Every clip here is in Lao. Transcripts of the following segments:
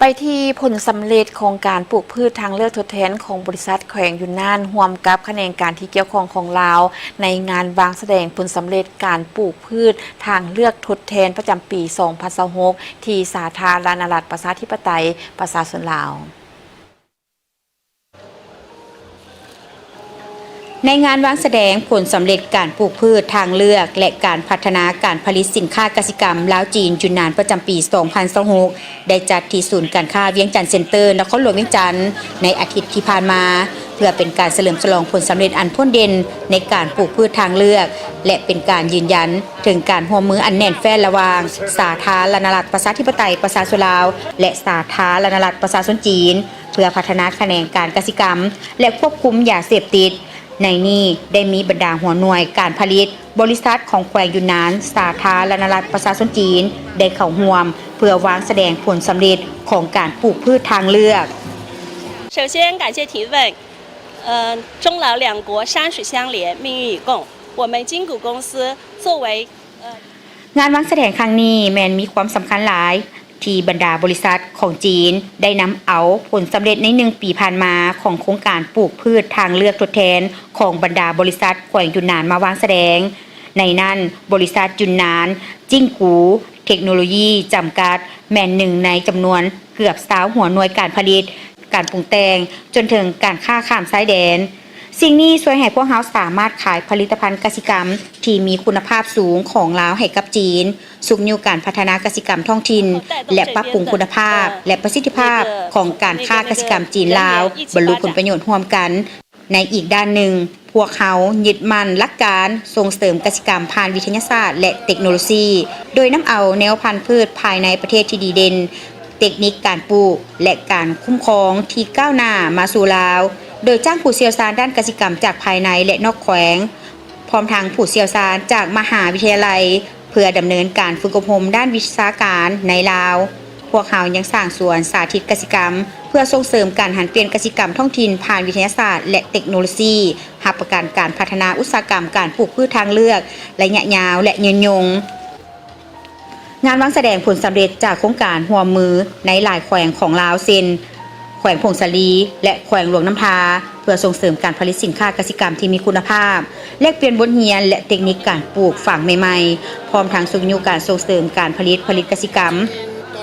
ໄປທີ່ຜົນສຳເລັດຂອງການປູກພືດທາງເລືອກທົດແທນຂອງບໍລິສັດແຂວງຢຸນນານ ຮ່ວມກັບຂະແໜງການທີ່ກ່ຽວຂ້ອງຂອງລາວ ໃນງານວາງສະແດງຜົນສຳເລັດການປູກພືດທາງເລືອກທົດແທນປະຈຳປີສອງພັນຊາວຫົກ ທີ່ສາທາລະນະລັດປະຊາທິປະໄຕປະຊາຊົນລາວ. ໃນງານວາງສະແດງຜົນສຳເລັດການປູກພືດທາງເລືອກ ແລະ ການພັດທະນາການຜະລິດສິນຄ້າກະສິກຳລາວ-ຈີນ ຢຸນນານ ປະຈຳປີສອງພັນຊາວຫົກ ໄດ້ຈັດທີ່ສູນການຄ້າວຽງຈັນເຊັນເຕີ ນະຄອນຫຼວງວຽງຈັນ ໃນອາທິດທີ່ຜ່ານມາ ເພື່ອເປັນການສະເຫຼີມສະຫຼອງຜົນສຳເລັດອັນໂດດເດັ່ນໃນການປູກພືດທາງເລືອກ ແລະ ເປັນການຢືນຢັນເຖິງການຮ່ວມມືອັນແໜ້ນແຟ້ນລະຫວ່າງສາທາລະນະລັດປະຊາທິປະໄຕປະຊາຊົນລາວ ແລະ ສາທາລະນະລັດປະຊາຊົນຈີນ ເພື່ອພັດທະນາຂະແໜງການກະສິກຳ ແລະ ຄວບຄຸມຢາເສບຕິດ. ໃນນີ້ໄດ້ມີບັນດາຫົວໜ່ວຍການຜະລິດ ບໍລິສັດຂອງແຂວງຢຸນນານ ສາທາລະນະລັດປະຊາຊົນຈີນ ໄດ້ເຂົ້າຮ່ວມ ເພື່ອວາງສະແດງຜົນສຳເລັດຂອງການປູກພືດທາງເລືອກ. 首先感谢提问。呃，中老两国山水相连，命运与共。我们金谷公司作为，呃， ງານວາງສະແດງຄັ້ງນີ້ແມ່ນມີຄວາມສຳຄັນຫຼາຍ ທີ່ບັນດາບໍລິສັດຂອງຈີນໄດ້ນຳເອົາຜົນສຳເລັດໃນໜຶ່ງປີຜ່ານມາຂອງໂຄງການປູກພືດທາງເລືອກທົດແທນຂອງບັນດາບໍລິສັດແຂວງຢຸນນານມາວາງສະແດງ. ໃນນັ້ນ, ບໍລິສັດຢຸນນານຈິ້ງກູເທັກໂນໂລຢີຈຳກັດ ແມ່ນໜຶ່ງໃນຈຳນວນເກືອບຊາວຫົວໜ່ວຍການຜະລິດ, ການປຸງແຕ່ງ, ຈົນເຖິງການຄ້າຂ້າມຊາຍແດນ. ສິ່ງນີ້ຊ່ວຍໃຫ້ພວກເຮົາສາມາດຂາຍຜະລິດຕະພັນກະສິກຳທີ່ມີຄຸນນະພາບສູງຂອງລາວໃຫ້ກັບຈີນ, ຊຸກຍູ້ການພັດທະນາກະສິກຳທ້ອງຖິ່ນ ແລະ ປັບປຸງຄຸນນະພາບ ແລະ ປະສິດທິພາບຂອງການຄ້າກະສິກຳຈີນ-ລາວ, ບັນລຸຜົນປະໂຫຍດຮ່ວມກັນ. ໃນອີກດ້ານໜຶ່ງ, ພວກເຮົາຍຶດໝັ້ນຫຼັກການສົ່ງເສີມກະສິກຳຜ່ານວິທະຍາສາດ ແລະ ເຕັກໂນໂລຊີ, ໂດຍນຳເອົາແນວພັນພືດພາຍໃນປະເທດທີ່ດີເດັ່ນ, ເຕັກນິກການປູກ ແລະ ການຄຸ້ມຄອງທີ່ກ້າວໜ້າມາສູ່ລາວ, ໂດຍຈ້າງຜູ້ຊ່ຽວຊານດ້ານກະສິກຳຈາກພາຍໃນ ແລະ ນອກແຂວງ, ພ້ອມທັງຜູ້ຊ່ຽວຊານຈາກມະຫາວິທະຍາໄລ ເພື່ອດຳເນີນການຝຶກອົບຮົມດ້ານວິຊາການໃນລາວ. ພວກເຮົາຍັງສ້າງສວນສາທິດກະສິກຳ ເພື່ອສົ່ງເສີມການຫັນປ່ຽນກະສິກຳທ້ອງຖິ່ນຜ່ານວິທະຍາສາດ ແລະ ເຕັກໂນໂລຊີ, ຮັບປະກັນການພັດທະນາອຸດສາຫະກຳການປູກພືດທາງເລືອກໄລຍະຍາວ ແລະ ຍືນຍົງ. ງານວາງສະແດງຜົນສຳເລັດຈາກໂຄງການຮ່ວມມືໃນຫຼາຍແຂວງຂອງລາວ ເຊັ່ນ ແຂວງຜົ້ງສາລີ ແລະ ແຂວງຫຼວງນ້ຳທາ ເພື່ອສົ່ງເສີມການຜະລິດສິນຄ້າກະສິກຳທີ່ມີຄຸນນະພາບ, ແລກປ່ຽນບົດຮຽນ ແລະ ເຕັກນິກການປູກຝັງໃໝ່ໆ, ພ້ອມທັງຊຸກຍູ້ການສົ່ງເສີມການຜະລິດຜະລິດກະສິກຳ,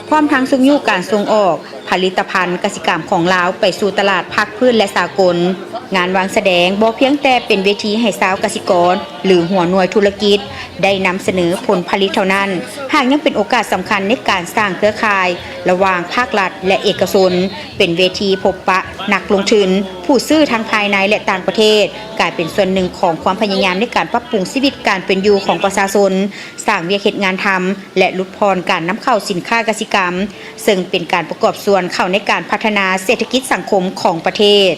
ພ້ອມທັງຊຸກຍູ້ການສົ່ງອອກ ຜະລິດຕະພັນກະສິກຳຂອງລາວໄປສູ່ຕະຫຼາດພາກພື້ນ ແລະ ສາກົນ. ງານວາງສະແດງບໍ່ພຽງແຕ່ເປັນເວທີໃຫ້ຊາວກະສິກອນ ຫຼື ຫົວໜ່ວຍທຸລະກິດໄດ້ນຳສະເໜີຜົນຜະລິດເທົ່ານັ້ນ, ຫາກຍັງເປັນໂອກາດສຳຄັນໃນການສ້າງເຄືອຂ່າຍລະຫວ່າງພາກລັດ ແລະ ເອກະຊົນ, ເປັນເວທີພົບປະນັກລົງທຶນ, ຜູ້ຊື້ທັງພາຍໃນ ແລະ ຕ່າງປະເທດ, ກາຍເປັນສ່ວນໜຶ່ງຂອງຄວາມພະຍາຍາມໃນການປັບປຸງຊີວິດການເປັນຢູ່ຂອງປະຊາຊົນ, ສ້າງວຽກເຮັດງານທຳ ແລະ ຫຼຸດຜ່ອນການນຳເຂົ້າສິນຄ້າກະສິກຳ, ເຊິ່ງເປັນການປະກອບສ່ວນເຂົ້າໃນການພັດທະນາເສດຖະກິດສັງຄົມຂອງປະເທດ.